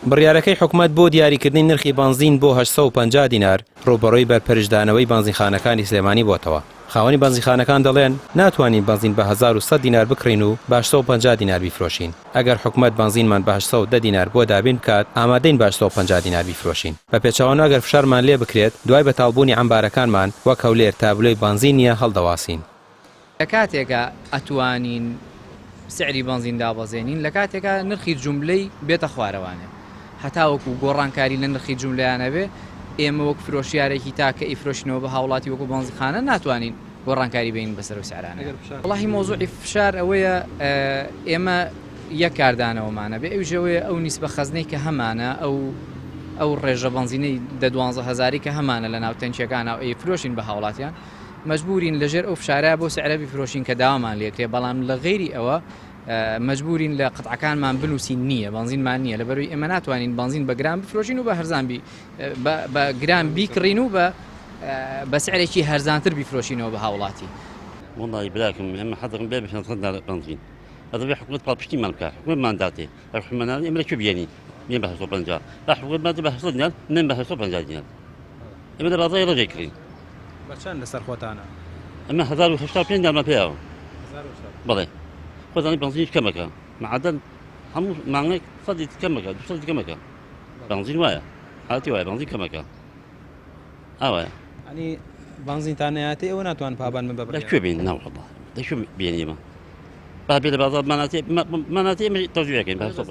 بڕیارەکەی حکومەت بۆ دیاریکردنی نرخی بەنزین بۆ 850 دینار ڕووبەڕووی بەرپەرچدانەوەی بەنزینخانەکانی سلێمانی بۆتەوە. خاوەنی بەنزینخانەکان دەڵێن، ناتوانین بەنزین بە 1100 دینار بکڕین و بە 850 دینار بیفرۆشین. ئەگەر حکومەت بەنزینمان بە 810 دینار بۆ دابین بکات، ئامادەین بە 850 دینار بیفرۆشین. بە پێچەوانەوە ئەگەر فشارمان لێ بکرێت، دوای بەتاڵبوونی عەمبارەکانمان، وەک هەولێر تابلۆی بەنزین نییە هەڵدەواسین. لە کاتێکا ئەتوانین سعری بەنزین دابەزێنین لە کاتێکا نرخی جوملەی بێتە خوارەوانێ هەتاوەکو گۆڕانکاری لە نرخی جوملەیا نەبێ ئێمە وەک فرۆشیارێکی تا کە ئیفرۆشینەوە بە هاوڵاتی وەکو بەنزیخانە ناتوانین گۆڕانکاری بێنین بەسەر ئەو سعرانە وەڵاهی مەوزوعی فشار ئەوەیە ئێمە یەک کاردانەوەمانە بێ ئەویش ئەوەیە ئەو نیسبە خەزنەی کە هەمانە ئەو ئەو ڕێژە بەنزینەی دە دوانزە هەزاری کە هەمانە لە ناو تەنکیەکانە و ئەیفرۆشین بە هاوڵاتیان مەجبورین لەژێر ئەو فشارە بەو سعرە بیفرۆشین کە داوامان لێکرێ بەڵام لە غەیری ئەوە مەجبورین لە قطعەکانمان بنووسین نییە بەنزینمان نییە لەبەروی ئێمە ناتوانین بەنزین بە گران بفرۆشین و بە هەرزان بی بە گران بیکڕین و بە بە سعرێکی هەرزانتر بیفرۆشینەوە بە هاوڵاتی. وەڵی براکەم ئێمە حەزەکەم بێ بە 600 دینار بەنزین ئەدەبێ حکومەت پاڵپشتیمان بکات حکومەتمان داتێ ئەگەر حکومەت نادات ئێمە لە کوێ بێنین بێن بە 850 با حکومەت باتێ بە 800 دینار نەن بە 850 دینار ئێمە لە بازاڕی ڕەش دەیکڕین. بە چەند لەسەر خۆتانە؟ ئەمە 1085 دینارمان پێیاوە. بەڵێ خۆزانی بەنزینیش کەمەکە معادل هەموو مانگێک سەد لیتر کەمەکە دو سەد کەمەکە بەنزین وایە حاڵەتی وایە بەنزین کەمەکە ئاوایە. ئەنی بەنزینتان نەیاتێ ئێوە ناتوان پابەند بن بە بڕیار. لە کوێ بێنین ناوەڵا لە کوێ بێنین ئێمە با بێ لە بازاڕ بماناتێ بماناتێ ئێمە تەوزیعەکەین بە سەد.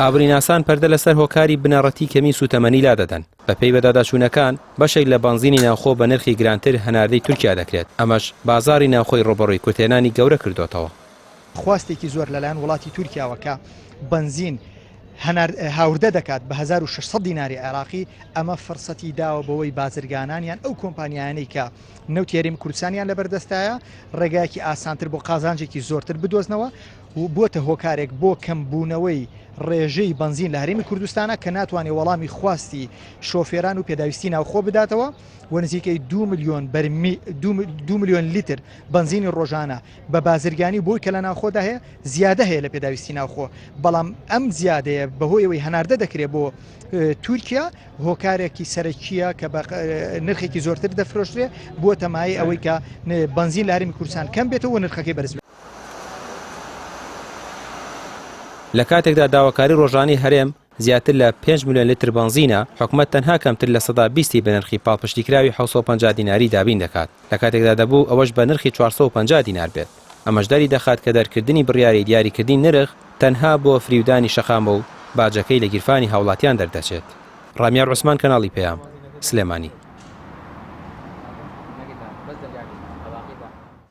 ئابووریناسان پەردە لەسەر هۆکاری بنەڕەتی کەمی سووتەمەنی لادەدەن، بەپێی بەدواداچوونەکان بەشێک لە بەنزینی ناوخۆ بە نرخی گرانتر هەناردەی تورکیا دەکرێت، ئەمەش بازاڕی ناوخۆی ڕووبەڕووی کورتهێنانی گەورە کردۆتەوە. خواستێکی زۆر لەلایەن وڵاتی تورکیاوە کە بەنزین هاوردە دەکات بە 1600 دیناری عێراقی، ئەمە فرسەتی داوە بەوەی بازرگانان یان ئەو کۆمپانیایانەی کە نەوتی هەرێمی کوردستانیان لەبەردەستایە ڕێگایەکی ئاسانتر بۆ قازانجێکی زۆرتر بدۆزنەوە و بووەتە هۆکارێک بۆ کەمبوونەوەی ڕێژەی بەنزین لە هەرێمی کوردستانە کە ناتوانێت وەڵامی خواستی شۆفێران و پێداویستی ناوخۆ بداتەوە و نزیکەی 2 ملیۆن بەرمی 2 ملیۆن لیتر بەنزینی ڕۆژانە بە بازرگانی بۆی کە لە ناوخۆدا هەیە زیادە هەیە لە پێداویستی ناوخۆ بەڵام ئەم زیادەیە بەهۆی ئەوەی هەناردە دەکرێت بۆ تورکیا هۆکارێکی سەرەکییە کە بە نرخێکی زۆرتر دەفرۆشرێ، بووەتە مایەی ئەوەی کە بەنزین لە هەرێمی کوردستان کەم بێتەوە و نرخەکەی بەرز بێتەوە. لە کاتێکدا داواکاری ڕۆژانەی هەرێم زیاتر لە پێنج ملیۆن لیتر بەنزینە، حکومەت تەنها کەمتر 20% ی بە نرخی پاڵپشتیکراوی 750 دیناری دابین دەکات، لە کاتێکدا دەبوو ئەوەش بە نرخی 450 دینار بێت. ئەمەش دەری دەخات کە دەرکردنی بڕیاری دیاریکردنی نرخ تەنها بۆ فریودانی شەقامە و باجەکەی لە گیرفانی هاوڵاتیان دەردەچێت. ڕامیار عوسمان کەناڵی پەیام، سلێمانی.